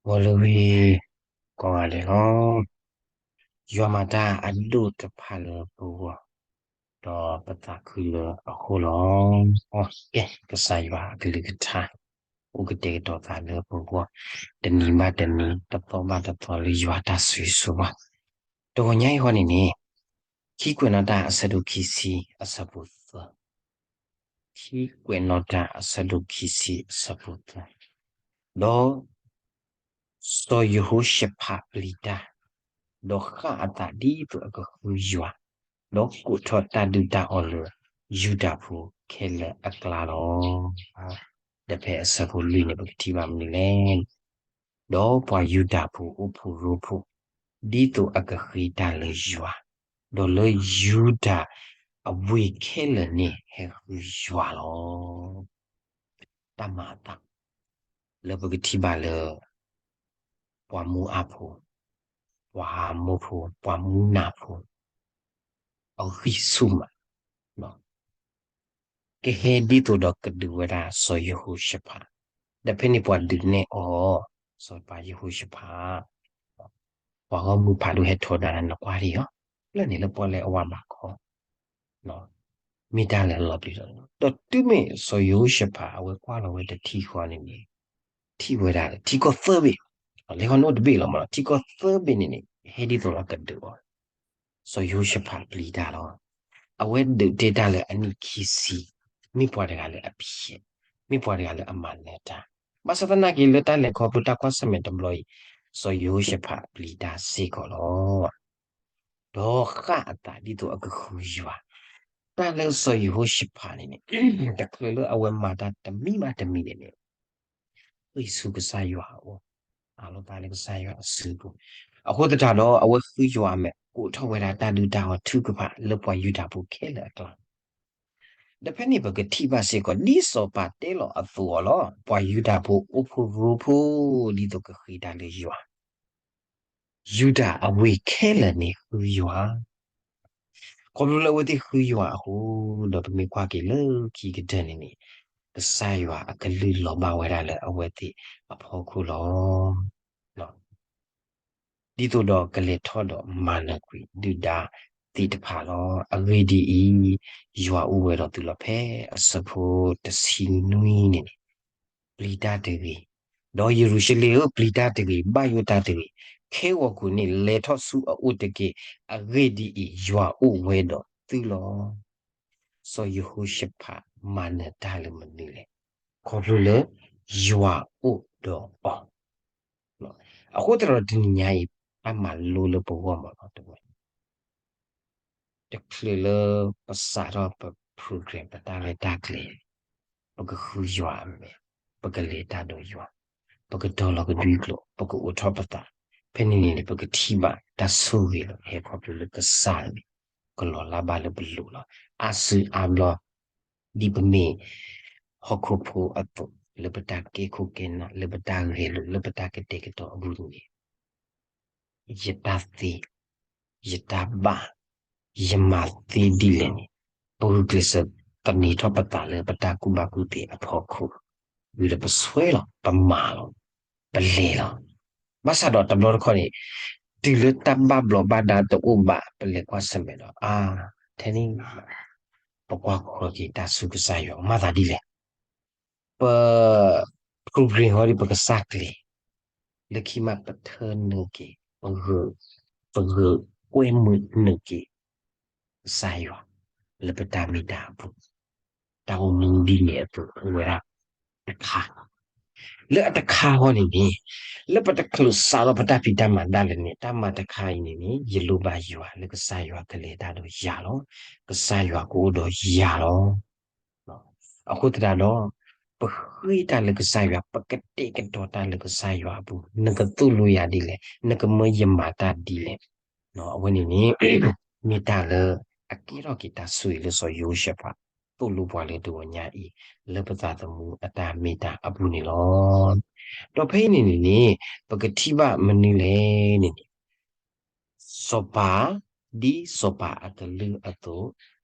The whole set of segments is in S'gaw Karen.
ဂီၤလၢအဂ့ၤ ကိးဂၤဒဲးလီၤ. ယွၤမၤတၢ်အဒိၣ်တဖၣ်လၢပဂီၢ်, ဒီးပသးခုလၢအဃိလီၤ. ကဲ, ကစၢ်ယွၤအကလုၢ်ကထါ အိၣ်ကတဲာ်ကတီၤသးလၢပဂီၢ်, တနံၤဘၣ်တနံၤ, တသီဘၣ်တသီ လၢယွၤတၢ်ဆိၣ်ဂ့ၤဆိၣ်ဝါ. တဂီၤညါအံၤဃီန့ၣ်န့ၣ်, ခံကွဲးနီၣ်တၢ်အဆၢဒိၣ်ခံဆံအဆၢဖိသၢ, ခံကွဲးနီၣ်တၢ်အဆၢဒိၣ်ခံဆံအဆၢဖိသၢ, ဒီး စီၤယဟိၤၡဖးပျံၤတၢ်, ဒီးဃၣ်အသးဒ်သိးအကဃုယွၤ, ဒီးကိးထီၣ်တၢ်ဒုၣ်တၢ်အီၣ်လၢယူဒၤဖိခဲလၢာ်အကျါလီၤ. ဒီးဖဲအဆၢဖိလွံၢ်န့ၣ် ပကထံၣ်ဘၣ်မနုၤလဲၣ်န့ၣ်, ဒီးပှၤယူဒၤဖိအိၣ်ဖှိၣ်ရိဖှိၣ်, ဒ်သိးအကဃ့တၢ်လၢယွၤ, ဒီးလၢယူဒၤအဝ့ၢ်ခဲလၢာ်န့ၣ်ဟဲဃုယွၤလီၤ. တၢ်မၤအသး လၢပကထံၣ်ဘၣ်လၢ ပှၤမူအါဖိ, ပှၤအမိၢ်ဖိ, ပှၤမူနၢ်ဖိ အဂံၢ်ဆူၣ်မး, ကဟဲဒ်သိးဒီးကဒုးဝဲဒၣ်စီၤယဟိၤၡဖး, ဒီးဖဲန့ၣ်ပှၤဒုးနဲၣ်အီၤ စီၤပၤယဟိၤၡဖး ပှၤဂီၢ်မုၢ်ဖးဒိၣ်ဟဲထီဒါနၤ နကွၢ်ဒံးအီၤ, လၢန့ၣ်လၢပီၣ်လဲၣ်အဝၤဘးခီ, မ့ၢ်တၢ်လၢအလီၤပျံၤလီၤ. ဒီးတုၤမ့ၢ်စီၤယဟိၤၡဖး အဝဲကွၢ်လီၤဝဲတထံၣ်ဃီန့ၣ်န့ၣ်, ထံၣ်ဝဲဒၣ်ထံကီၢ်သၢဘ့ၣ်, လဲၤဃီန့ၣ်အိၣ်တဘ့ၣ်လီၤမးလီၤ, ထံကီၢ်သၢဘ့ၣ်န့ၣ်န့ၣ် ဟဲဒ်သိးလီၤကဒုးအီၤ, စီၤယဟိၤၡဖးပျံၤတၢ်လီၤ. အဝဲဒုးတဲတၢ်လၢအနံၣ်ခံဆံ, မ့ၢ်ပှၤတဂၤလၢအဖျဲး, မ့ၢ်ပှၤတဂၤလၢအမၤနၢၤတၢ်, ဘၣ်ဆၣ်သနာ်က့လၢတၢ်လဲၤခီဖျိတၢ်ကွၢ်ဆၢၣ်မဲာ်တဘျီအံၤ, စီၤယဟိၤၡဖးပျံၤတၢ်စ့ၢ်ကီးလီၤ. ဒီးဃၣ်အသးဒ်သိးအကဃုယွၤ, တၢ်လၢစီၤယဟိၤၡဖးန့ၣ်န့ၣ်, တချုးလၢအဝဲမၤတၢ်တမံၤဘၣ်တမံၤန့ၣ်န့ၣ်, ဃ့ၢ်ဆူကစၢ်ယွၤအအိၣ်, အးလီၤသးလၢကစၢ်ယွၤအစုပူၤ, အဃိသတးဒီး အဝဲဃုယွၤအမဲာ် ကိးထီၣ်ဝဲဒၣ်တၢ်ဒုၣ်တၢ်အီၣ်ထုကဖၣ်လၢပှၤယူဒၤဖိခဲလၢာ်အကျါ ဒီးဖဲန့ၣ်ပကထံၣ်ဘၣ်စ့ၢ်ကီး ဒ်စီၤပၤတဲလီၤအသိးအီၤလီၤ. ပှၤယူဒၤဖိအိၣ်ဖှိၣ်ရိဖှိၣ်ဒ်သိးကဃ့တၢ်လၢယွၤ, ယူဒၤအဝ့ၢ်ခဲလၢာ်န့ၣ်ဃုယွၤ, ခီဖျိလၢအဝဲသ့ၣ်ဃုယွၤအဃိ, ဒီးပမ့ၢ်ကွၢ်က့ၤလၢခံကတၢၢ်န့ၣ်န့ၣ်, ကစၢ်ယွၤအကလုၢ်လီၤဘၣ်ဝဲဒၣ်လၢအဝဲသ့ၣ်အဖီခိၣ်လီၤ. ဒ်သိးဒီးကလဲၤထီၣ်ဒီးမၤနၢၤကွံာ်ဒုၣ်ဒါသ့ၣ်တဖၣ်လီၤ. အဂ့ၢ်ဒ်အံၤ, ယွၤအိၣ်ဝဲဒီးသုလီၤ. ဖဲအဆၢဖိတဆံနွံန့ၣ်န့ၣ်, ပျံၤတၢ်တဂ့ၤ, ဒီးယရူၤၡလ့ၣ်ဧၢ, ပျံၤတၢ်တဂ့ၤ, ဘၣ်ယိၣ်တၢ်တဂ့ၤ, ခဲဂီၤခိၣ်န့ၣ် လဲၤထီၣ်ဆူအအိၣ်တက့ၢ်. အဂ့ၢ်ဒ်အံၤ, ယွၤအိၣ်ဝဲဒီးသုလီၤ. စီၤယဟိၤၡဖးမၤနၢၤတၢ်လၢမနုၤလဲၣ်. ခီဖျိလၢယွၤအိၣ်ဒီးအီၤ. အဃိသတးဒီးတနံၤညါအံၤ, တၢ်မၤလိလၢပဂီၢ်မးလီၤတဝဲ, တချုးလၢပစးထီၣ်ပ program ပတၢ်ရဲၣ်တၢ်ကျဲၤ, ပကဃုယွၤအမဲာ်, ပကလဲၤတၢ်ဒီးယွၤ, ပကတီၤလီၤကဒွံကျိာ်, ပကအိးထီၣ်ပသး, ဖဲန့ၣ်န့ၣ်န့ၣ် ပကထံၣ်ဘၣ်တၢ်ဆိၣ်ဂ့ၤလီၤ. ဟဲခီဖျိလၢကစၢ်န့ၣ် ကလီၤလၢ်ဘၣ်လၢပလိၤလီၤ. အါစုအါဘျီ ဒ်ပမ့ၢ်ဟီၣ်ခိၣ်ဖိအသိး, လၢပတၢ်ကဲခိၣ်ကဲနၢ်, လၢပတၢ်ဂဲၤလိာ်, လၢပတၢ်ကတဲာ်ကတီၤအပူၤန့ၣ်, ယတၢ်သ့, ယတၢ်ဘၣ်, ယမၤသ့ဒ်လဲၣ်န့ၣ်, ပဂုာ်ကျဲးစၢးသန့ၤထီၣ်ပသးလၢပတၢ်ကူၣ်ဘၣ်ကူၣ်သ့အဖီခိၣ်, ဝံၤဒီးပဆွဲလီၤ, ပမၤလီၤ, ပလဲၤလီၤ. ဘၣ်ဆၣ်ဒီးတဘျီတခီၣ်န့ၣ်, တုၤလၢတၢ်ဘၣ်ဘျီးဘၣ်ဒါတအိၣ်ဘၣ် ပလဲၤကွၢ်ဆၢၣ်မဲာ်ဒီး အါ, ထဲန့ၣ် ပကွၢ်ဃီက့ၤတၢ်ဆူကစၢ်ယွၤ မၤသးဒ်လဲၣ်. ပ program ဟီဒီး ပကစၢ်ကျဲၤ, လၢခံမးပထၢနုာ်က့ၤ, ပဂုာ်, ပဂုာ်ကွဲမုာ်နုာ်က့ၤ ကစၢ်ယွၤ လၢပတၢ်မ့ၢ်တၢ်အပူၤ, တၢ်အိၣ်မူဒ်န့ၣ်အသိး အိၣ်ဝဲဒၣ်တခါ လၢအတခါဃီန့ၣ်န့ၣ်, လၢပတချုးစးထီၣ်ပတၢ်ဖံးတၢ်မၤဒၣ်လဲာ်န့ၣ်, တၢ်မၤတခါအံၤန့ၣ်န့ၣ် ယလိၣ်ဘၣ်ယွၤလၢကစၢ်ယွၤကလဲၤတၢ်ဒီးယၤလီၤ. ကစၢ်ယွၤကအိၣ်ဒီးယၤလီၤ. အဃိသတးဒီး, ပဃ့တၢ်လၢကစၢ်ယွၤ, ပကတဲာ်ကတီၤတၢ်လၢကစၢ်ယွၤအပူၤ, နကသိၣ်လိယၤဒ်လဲၣ်, နကမၢယမၤတၢ်ဒ်လဲၣ်. အဝဲန့ၣ်န့ၣ် မ့ၢ်တၢ်လၢအကဲထီၣ်က့ၤတၢ်ဆိၣ်ဂ့ၤလၢစီၤယဟိၤၡဖး သိၣ်လိပှၤလၢတဂီၤညါအံၤ လၢပသးသမူအတၢ်မ့ၢ်တၢ်အပူၤန့ၣ်လီၤ. ဒီးဖဲအံၤန့ၣ်န့ၣ်န့ၣ် ပကထံၣ်ဘၣ်မနုၤလဲၣ်န့ၣ်န့ၣ်, စီၤပၤ, ဒ်စီၤပၤအကလုၢ်အသိး,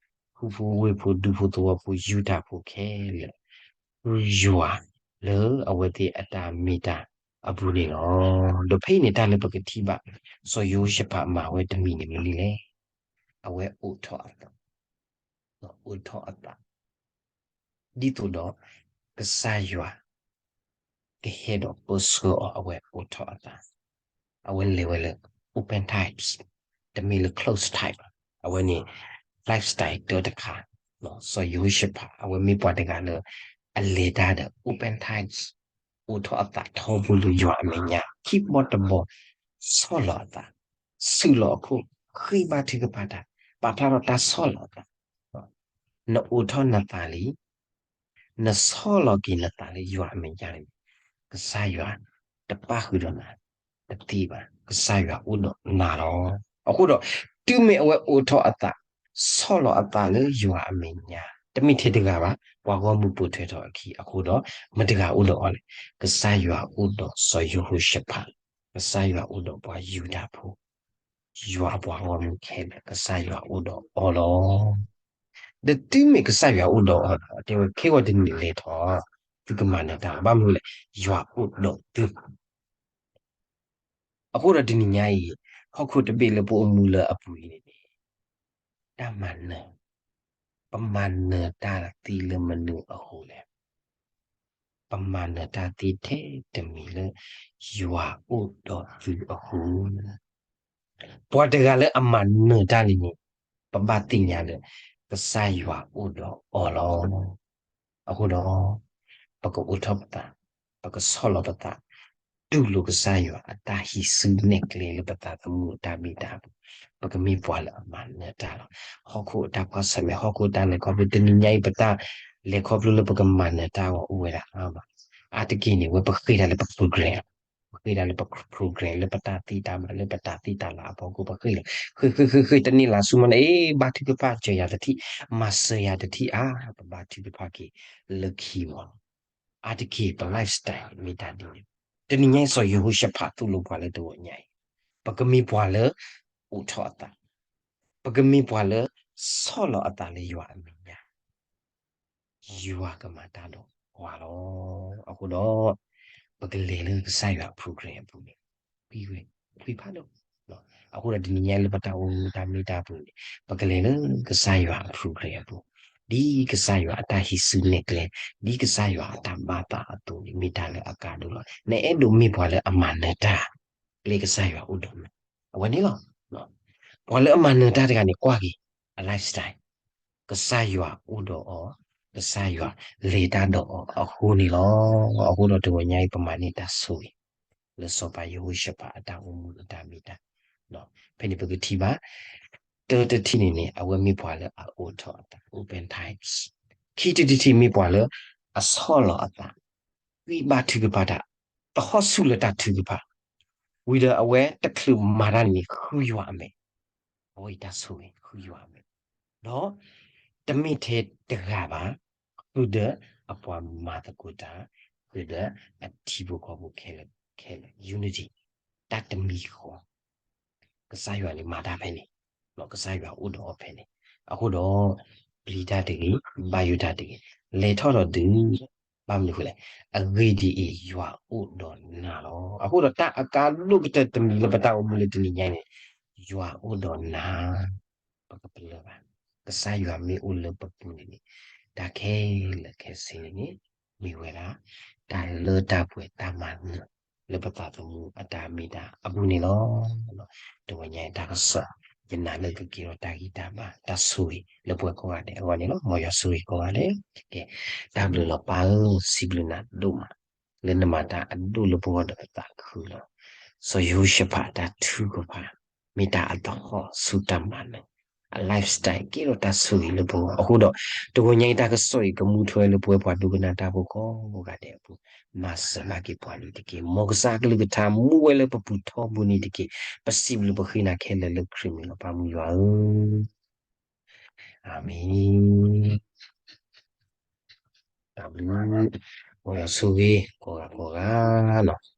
ဟူးဖိဝ့ၢ်ဖိ ဒူဖိသဝီဖိ ယူဒၤဖိခဲလၢာ် ဃုယွၤလၢအဝဲသ့ၣ်အတၢ်မ့ၢ်တၢ် အပူၤန့ၣ်လီၤ. ဒီးဖဲအံၤန့ၣ် တၢ်လၢပကထံၣ်ဘၣ် စီၤယဟိၤၡဖးမၤဝဲတမံၤန့ၣ်မနုၤလဲၣ်. အဝဲအိးထီၣ်အသး, အိးထီၣ်အသး ဒ်သိးဒီး ကစၢ်ယွၤ ကဟဲဒီးပၢဆှၢအီၤ အဝဲအိးထီၣ်အသး, အဝဲလဲၤဝဲလၢ open times, တမ့ၢ်လၢ close time, အဝဲန့ၣ် lifestyle တၢတခါ, စီၤယဟိၤၡဖး အဝဲမ့ၢ်ပှၤတဂၤလၢ အလဲၤတၢ်ဒီး open times, အိးထီၣ်အသးထီဘိလၢယွၤအမဲာ်ညါ ခံဘီတဘီ, ဆီၣ်လီၤအသး, ဆူၣ်လီၤအခိၣ်, ဃ့ဘါထုကဖၣ်တၢ်, ပာ်ဖျါထီၣ်တၢ်ဆီၣ်လီၤအသး နအိးထီၣ်နသးလံ, နဆီၣ်လီၤက့ၤနသးလၢယွၤအမဲာ်ညါန့ၣ်, ကစၢ်ယွၤတပၣ်ဃုာ်ဒီးနၤတသ့ဘၣ်, ကစၢ်ယွၤအိၣ်ဒီးနၤလီၤ. အဃိဒီး တုၤမ့ၢ်အဝဲအိးထီၣ်အသး, ဆီၣ်လီၤအသးလၢယွၤအမဲာ်ညါ, တမ့ၢ်ထဲတဂၤဘၣ်, ပှၤဂီၢ်မုၢ်ပိာ်ထွဲထီၣ်အခံ, အဃိဒီး မတၤတဂၤအိၣ်ဒီးအီၤလဲၣ်, ကစၢ်ယွၤအိၣ်ဒီးစီၤယဟိၤၡဖး, ကစၢ်ယွၤအိၣ်ဒီးပှၤယူဒၤဖိ ယွၤအပှၤဂီၢ်မုၢ်ခဲလၢာ် ကစၢ်ယွၤအိၣ်ဒီးအီၤလီၤ. ဒီးတုၤမ့ၢ်ကစၢ်ယွၤအိၣ်ဒီးအီၤဒီး တဲဝဲခဲဂီၤတနံၤလဲၤထီၣ်, သုကမၤနၢၤတၢ်, ဘၣ်မနုၤလဲၣ်, ယွၤအိၣ်ဒီးသု, အဃိဒီးတနံၤညါအံၤ, ဟီၣ်ခိၣ်တဘ့ၣ်လၢပအိၣ်မူလၢအပူၤအံၤန့ၣ်န့ၣ်, တၢ်မၤနၢၤ, ပမၤနၢၤတၢ်သ့လၢမနုၤအဃိလဲၣ်. ပမၤနၢၤတၢ်သ့ထဲတမံၤလၢ ယွၤအိၣ်ဒီးသုအဃိ, ပှၤတဂၤလၢအမၤနၢၤတၢ်န့ၣ်န့ၣ်, ပဘၣ်သ့ၣ်ညါလၢ ကစၢ်ယွၤအိၣ်ဒီးအီၤလီၤ. အဃိဒီး ပကအိးထီၣ်ပသး, ပကဆီၣ်လီၤပသး, တူၢ်လိာ်ကစၢ်ယွၤအတၢ်ဟံးစုနဲၣ်ကျဲလၢပသးသမူအတၢ်မ့ၢ်တၢ်အပူၤ, ပကမ့ၢ်ပှၤလၢအမၤနၢၤတၢ်လီၤ. ဟီၣ်ခိၣ်အတၢ်ကွၢ်ဆၢၣ်မဲာ်, ဟီၣ်ခိၣ်အတၢ်လဲၤခီဖျိ, တနံၤညါအံၤ ပတၢ်လဲၤခီဖျိလၢပကမၤနၢၤတၢ်အဂီၢ်အိၣ်ဝဲဒၣ်အါမး, အါတက့ၢ်န့ၣ် ဝဲပဃ့တၢ်လၢပ program, ပဃ့တၢ်လၢပ program လၢပတၢ်သ့တၢ်ဘၣ် လၢပတၢ်သ့တၢ်လၢ်အဖီခိၣ် ပဃ့လီၤ, ဃ့ဃ့ဃ့ဃ့ တန့ၢ်လၢ်ဆူမးန့ၣ်, အ့ ဘါထုကဖၣ်စၢၤယၤတထံၣ်, မၤစၢၤယၤတထံၣ်ဧါ, ပဘါထုကဖၣ်က့ၤလၢခံမး. အါတက့ၢ် ပ lifestyle မ့ၢ်တၢ်ဒ်န့ၣ်, တနံၤညါအံၤ စီၤယဟိၤၡဖးသိၣ်လိပှၤလၢတဂီၤညါအံၤ, ပကမ့ၢ်ပှၤလၢ အိးထီၣ်အသး, ပကမ့ၢ်ပှၤလၢ ဆီၣ်လီၤအသးလၢယွၤအမဲာ်ညါ ယွၤကမၤတၢ်ဒီးပှၤလီၤ. အဃိဒီး ပကလဲၤလၢကစၢ်ယွၤအ program အပူၤန့ၣ် ဝံၤဝဲ ဝံၤဖးဒိၣ်. အဃိဒီးတနံၤညါလၢပတၢ်အိၣ်မူတၢ်မ့ၢ်တၢ်ပူၤန့ၣ် ပကလဲၤလၢကစၢ်ယွၤအ program အပူၤ, ဒ်ကစၢ်ယွၤအတၢ်ဟံးစုနဲၣ်ကျဲ, ဒ်ကစၢ်ယွၤအတၢ်ဘၣ်သးအသိးန့ၣ် မ့ၢ်တၢ်လၢအကါဒိၣ်လီၤ. နအဲၣ်ဒိးမ့ၢ်ပှၤလၢအမၤနၢၤတၢ် လၢကစၢ်ယွၤအိၣ်ဒီးနၤ, အဝဲန့ၣ်လီၤ. ပှၤလၢအမၤနၢၤတၢ်တဂၤန့ၣ် ကွၢ်က့ၤ အ lifestyle, ကစၢ်ယွၤအိၣ်ဒီးအီၤ, ကစၢ်ယွၤလဲၤတၢ်ဒီးအီၤအဃိန့ၣ်လီၤ. အဃိဒီးတဂီၤညါအံၤ ပမၤန့ၢ်တၢ်ဆိၣ်ဂ့ၤ လၢစီၤပၤယဟိၤၡဖးအတၢ်အိၣ်မူအတၢ်မ့ၢ်တၢ်, ဖဲန့ၣ်ပကထံၣ်ဘၣ် တၢတထံၣ်န့ၣ်န့ၣ် အဝဲမ့ၢ်ပှၤလၢအအိးထီၣ်အသး open times, ခံတထံၣ်ထံၣ်မ့ၢ်ပှၤလၢအဆီၣ်လီၤအသး, ဃ့ဘါထုကဖၣ်တၢ်, တဟီၣ်ဆူၣ်လၢတၢ်ထုကဖၣ်, ဝံၤဒီးအဝဲတချုးမၤတၢ်န့ၣ်န့ၣ် ဃုယွၤအမဲာ်, အဝဲအံၤတၢ်ဆိၣ်ဂ့ၤ ဃုယွၤအမဲာ်, ဒီး တမ့ၢ်ထဲတဂၤဘၣ်, ဃုာ်ဒီးအပှၤမၤသကိးတၢ်, ဃုာ်ဒီးအထံဖိကီၢ်ဖိခဲလၢာ်ခဲလၢာ် unity, တၢ်တမံၤဃီ ကစၢ်ယွၤန့ၣ်မၤတၢ်ဖဲန့ၣ်, ကစၢ်ယွၤအိၣ်ဒီးအီၤဖဲန့ၣ်, အဃိဒီး ပျံၤတၢ်တဂ့ၤ, ဘၣ်ယိၣ်တၢ်တဂ့ၤ, လဲၤထီၣ်ဒီးဒုး, ဘၣ်မနုၤအဃိလဲၣ်, အဂ့ၢ်ဒ်အံၤ, ယွၤအိၣ်ဒီးနၤလီၤ. အဃိဒီးတၢ်အကါဒိၣ်ကတၢၢ်တမံၤလၢပတၢ်အိၣ်မူလၢတနံၤညါန့ၣ်, ယွၤအိၣ်ဒီးနၤ ပကပလၢၢ်ဘၣ်, ကစၢ်ယွၤမ့ၢ်အိၣ်လၢပပူၤန့ၣ်န့ၣ်, တၢ်ခဲလၢာ်ခဲဆ့န့ၣ်န့ၣ်, မ့ၢ်ဝဲဒၣ် တၢ်လၢတၢ်ပှဲၤတၢ်မၤနၢၤ လၢပသးသမူအတၢ်မ့ၢ်တၢ်အပူၤန့ၣ်လီၤ. တဂီၤညါအံၤတၢ်ကစီၣ် ယနာ်လၢကကဲထီၣ်တၢ်ဂံၢ်တၢ်ဘါ တၢ်ဆိၣ်ဂ့ၤလၢပှၤကိးဂၤဒဲးအဂီၢ်န့ၣ်လီၤ. မ်ယွၤဆိၣ်ဂ့ၤကိးဂၤဒဲး, ကဲ, တၢ်ဘျုးလီၤပၢ်ဧၢ, စံးဘျုးနၤဒိၣ်မး လၢနမၤတၢ်အဒိၣ်လၢပဂီၢ်ဒီးပသးခုလီၤ. စီၤယဟိၤၡဖးအတၢ်ထုကဖၣ် မ့ၢ်တၢ်အသဟီၣ်ဆူတၢ်မၤနၢၤ, အ lifestyle ကဲထီၣ်တၢ်ဆိၣ်ဂ့ၤလၢပဂီၢ်အဃိဒီး, တဂီၤညါအံၤတၢ်ကစီၣ်အံၤကမူထွဲလၢပဝဲပှၤဒိကနၣ်တၢ်ဖိကိးဂၤဒဲးအပူၤ, မၤစၢၤဘၣ်က့ၤပှၤလံတက့ၢ်. မ်ကစၢ်ကလုၢ်ကထါမူဝဲလၢပပူၤထီဘိန့ၣ်တက့ၢ်. ပစံးဘျုးပဃ့နၤခဲလၢာ်လၢခရံာ်မံၤလီၤ ပၢ်မုၢ်ယွၤဧၢ. အၤမ့ၣ်. တၢ်ဘျုး, မ်ယွၤဆိၣ်ဂ့ၤကိးဂၤကိးဂၤလီၤ.